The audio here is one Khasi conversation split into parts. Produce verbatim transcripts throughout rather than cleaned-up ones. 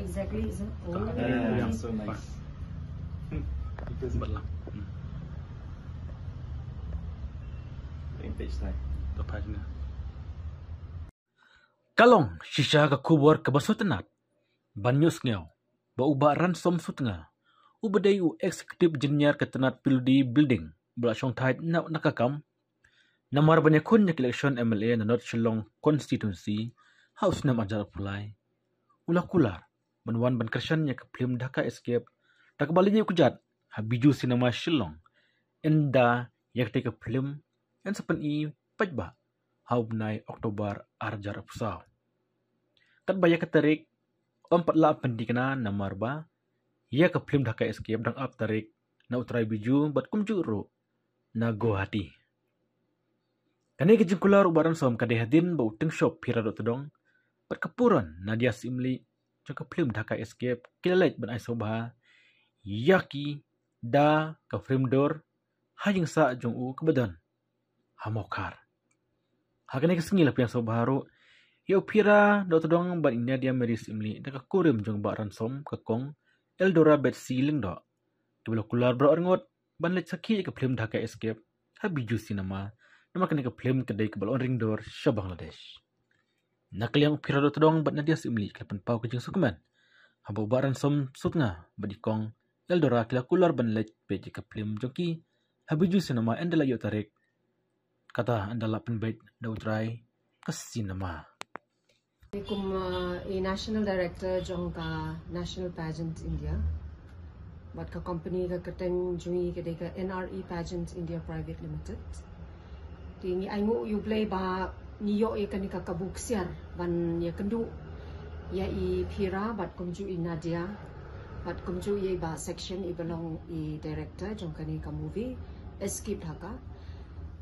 Exactly, is it? Oh, Ah, okay. So nice. Because Bat lang. Hmm. Page time. To page na. Ka long shisha ka khubor kaba sngewtynnat ban ïohsngew ba u Bah Ransom Sutnga, uba dei u Executive Engineer ka tnat P W D Building, ba la shongthait na, na ka kam namar ban ïakhun ïa ka election M L A na North Shillong Constituency ha u snem arhajar arphew lai, u la kular ban wan ban kyrshan ïa ka phlim Dhaka Escape da kaba leit ïa u kjat ha Bijou Cinema Shillong. Ynda ïa katei ka phlim yn sa pyni paidbah ha u bnai October arhajar arphew saw. Katba ïa ka tarik ym pat lah pynthikna namar ba ïa ka phlim Dhaka Escape dang ap tarik na u trai Bijou bad kumjuh ruh na Guwahati. Kane ka jingkular u Bah Ransom ka dei hadien ba u tyngshop Phira Dohtdong bad ka puran Nadia Syiemlieh jong ka phlim Dhaka Escape ki la leit ban ai sngewbha ïa ki da ka phlim dur ha ïingsah jong u kaba don ha Mawkhar. Ha kane ka sngi la pdiang sngewbha ruh ïa u Phira Dohtdong bad i Nadia Mary Syiemlieh da ka kurim jong Bah Ransom, ka kong Eldora Betsy Lyngdoh, kiba la kular baroh arngut ban leit sakhi ïa ka phlim Dhaka Escape ha Bijou Cinema, namar kane ka phlim ka dei kaba la wan ring dur sha Bangladesh. Na ka liang u Phira Dohtdong bad Nadia Syiemlieh ki la pynpaw ka jingsngewkmen haba u Bah Ransom Sutnga bad i kong Eldora ki la kular ban leit peit ïa ka phlim jong ki ha Bijou Cinema ynda la ïoh tarik, kata ynda la pynbeit da u trai ka cinema. Kum uh, i National Director jong ka National Pageant India, bad ka company ka kyrteng jong i ka dei ka N R E Pageant India Private Limited. Te ngi ainguh ïa u Blei ba ngi ïoh ïa kane ka kabu ksiar ban ïakynduh ïa i Phira bad kumjuh i Nadia bad kumjuh ïa i Bah Section, iba long i director jong kane ka movie Escape Dhaka.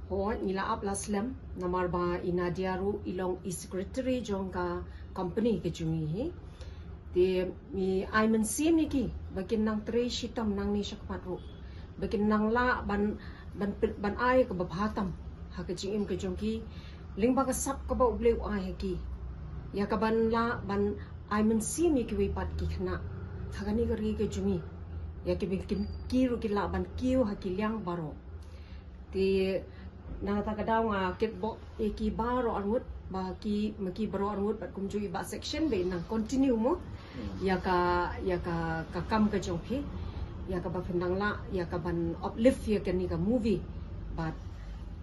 Hooid, ngi la ap la slem namar ba i Nadia ruh i long i secretary jong ka company ka jong ngi hi. Te ngi ai mynsiem ïa ki ba kin nang trei shitom nangne shakhmat ruh, ba kin nang lah ban ban pyn- ban ai kaba bha tam ha ka jingim ka jong ki, lyngba ka sap kaba U Blei u ai ha ki, ïa kaban lah ban ai mynsiem ïa kiwei pat ki khynnah ha kane ka ri ka jong ngi, ïa kiba kin, ki ruh kin lah ban kiew ha ki liang baroh. Te na kata ka daw nga kitbok ïa ki baroh arngut, ba ki, ma ki baroh arngut bad kumjuh i Bah Section ba in nang continue mo ïa ka, ïa ka, ka kam ka jong phi, ïa kaba phin nang lah ïa kaban uplift ïa kane ka movie bad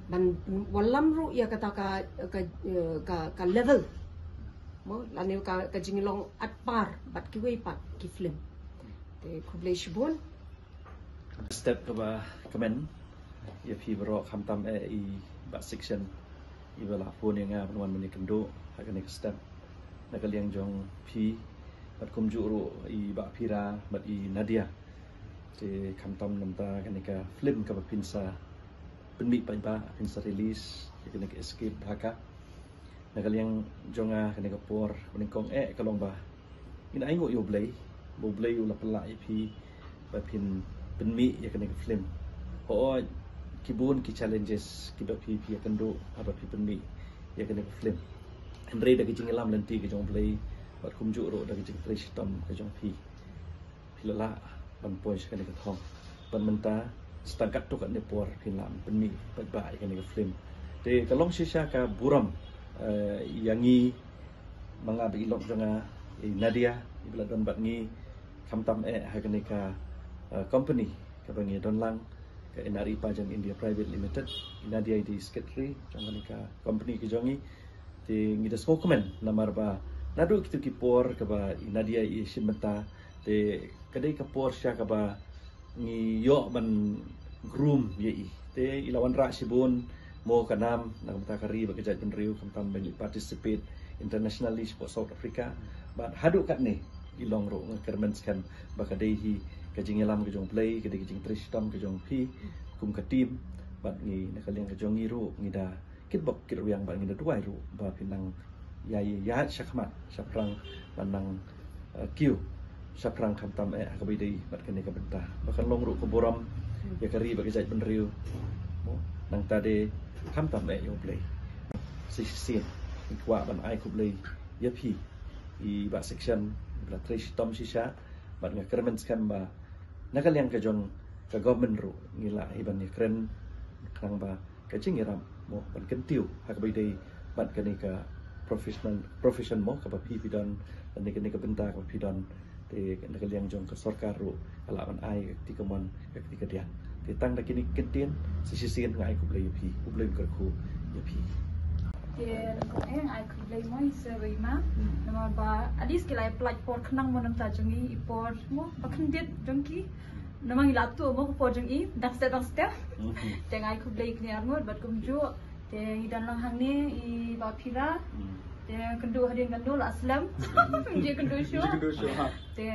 ban wallam ruh ïa kata ka, ka, eh, ka, ka level mo, lane ka, ka jinglong atpar bad kiwei pat ki film. Te khublei shibun. Step kaba kmen ïa phi baroh, khamtam eh i Bah Section, iba la phone ïa nga ban wan ban ïakynduh ha kane ka step. Na ka liang jong phi bad kumjuh ruh i Bah Phira bad i Nadia. Te khamtam namar kane ka film kaba phin sa pynmih paidbah, phin sa release ïa kane ka Escape Dhaka. Na ka liang jong nga kane ka por ba nyngkong eh ka long ba ngin ainguh ïa U Blei, ba U Blei u la pynlah ïa phi ba phin pynmih ïa kane ka film. Hooid, ki bun ki challenges kiba phi, phi ïakynduh haba phi pynmih ïa kane ka film. Hynrei da ka jingïalam lynti ka jong U Blei bad kumjuh ruh da ka jingtrei shitom ka jong phi, phi la lah ban poi sha kane ka thong. Bad mynta sa tang katto katne por phin lah pynmih paidbah ïa kane ka film. Te ka long shisha ka burom, eh, ïa ngi, ma nga bad i lok jong nga i Nadia, iba la don bad ngi khamtam eh ha kane ka, eh, company kaba ngi don lang, ka N R E Pageant India Private Limited. I Nadia i dei secretary jong kane ka company ka jong ngi. Te ngi da sngewkmen namar ba naduh kito ki por kaba i Nadia i shim bynta, te ka dei ka por shisha kaba ngi ïoh ban groom ïa i. Te i la wanrah shibun mo ka nam na ka bynta ka ri bad ka jaitbynriew, khamtam ba ngi participate internationally shapoh South Africa. Bad haduh katne i long ruh, nga kyrmen skhem ba ka dei hi ka jingïalam ka jong U Blei, ka dei ka jingtrei shitom ka jong phi kum ka team. Bad ngi na ka liang ka jong ngi ruh ngi da kitbok kitrwiang bad ngi da duwai ruh ba phin nang ïai ïaid shakhmat shaphrang, ban nang, eh, kiew shaphrang khamtam eh ha kaba ïadei bad kane ka bynta, ba kan long ruh ka burom ïa ka ri bad ka jaitbynriew. Mo, nangta de khamtam eh ïa U Blei. Shisien ngi kwah ban ai khublei ïa phi i Bah Section, Ba la trei shitom shisha, bad nga kyrmen skhem ba na ka liang ka jong ka government ruh ngi lah hi ban ïakren khnang ba ka jingïarap mo ban kyntiew ha kaba ïadei bad kane ka professional, profession mo kaba phi phi don, lane kane ka bynta kaba phi don. Te na ka liang jong ka sorkar ruh ka lah ban ai ka kti kamon, ka kti kadiang. Te tang da kine ki kyntien, sa shisien nga ai khublei ïa phi, khublei kyrkhu ïa phi. Te, eh, nga ai khublei mo ïa i Sir bad i Ma'am. Hmm. Namar ba at least ki la pynlait por khnang mo na ka bynta jong ngi, i por mo ba khyndiat jong ki. Namar ngi la atuh mo ka por jong i dang step dang step. Hmm. Te nga ai khublei ïa kine arngut bad kumjuh te ngi don lang hangne i Bah Phira. Hmm. Te kynduh hadien kynduh la slem. Ngi kynduh shuh. Ngi kynduh shuh, ha. Te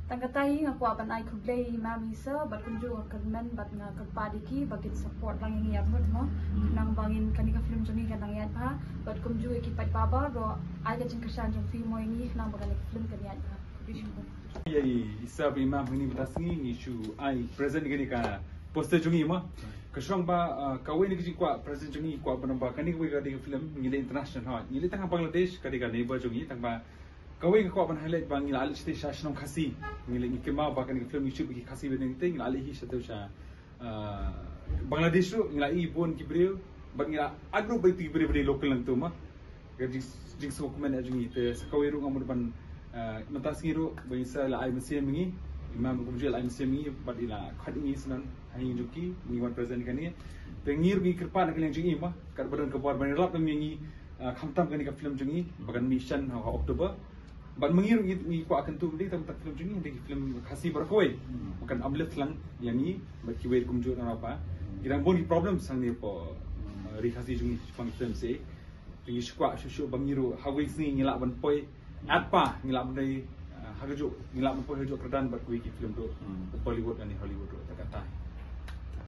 tang kata hi nga kwah ban ai khublei ïa i Ma'am, i Sir bad kumjuh nga kyrmen bad nga kyrpad ïa ki ba kin support lang ïa ngi arngut mo. Hmm. Khnang ba ngin, kane ka film jong ngi kan nang ïaid bha bad kumjuh ïa ki paidbah baroh, ai ka jingkyrshan jong phi mo ïa ngi khnang ba kane ka film kan ïaid bha. Khublei shibun. Ïa i Sir bad i Ma'am, mynta ka sngi ngi shu ai present kane ka poster jong ngi mo. Ka shong ba, ah, kawei na ka jingkwah present jong ngi, kwah ban ong ba kane kawei ka dei ka film ngi leh international, ha. Ngi leh tang ha Bangladesh, ka dei ka neighbor jong ngi, tang ba kawei nga kwah ban highlight ba ngi la leit shatei sha shnong Khasi. Ngi leh, ngi kynmaw ba kane ka film ngi shoot bad ki Khasi bad ngi te, ngi la leit hi shatei sha, ah, Bangladesh ruh, ngi la ïohi bun ki briew bad ngi la ïakynduh bad ki briew ba dei local nangtu mo. Ka jing, jingsngewkmen jong ngi. Te sa kawei ruh nga mut ban, ah, mynta sngi ruh ba i Sir la ai mynsiem ïa ngi, i Ma'am kumjuh la ai mynsiem ïa ngi bad i la khot ïa ngi syndon ha ïing jong ki, ngi wan present kane. Te ngi ruh ngi kyrpad na ka liang jong i mo, katba don ka bor ban ïarap ïa ngi, ah, khamtam kane ka film jong ngi ba kan mih shen ha October. Bad ma ngi ruh ngi, ngi kwah kyntu mynta tang ka film jong ngi, dei ki film Khasi baroh kawei. Hmm. Ba kan uplift lang ïa ngi bad kiwei kumjuh na Rapa. Ki dang bun ki problem hangne hapoh, ah, ri Khasi jong ngi shaphang film se. Te ngi shu kwah shuh shuh ba ngi ruh ha kawei ka sngi ngi lah ban poi, at pa ngi lah ban dei, ah, ha kajuh, ngi lah ban poi ha kajuh ka kyrdan bad kiwei ki film ruh, hmm, Bollywood lane Hollywood ruh, ta kata.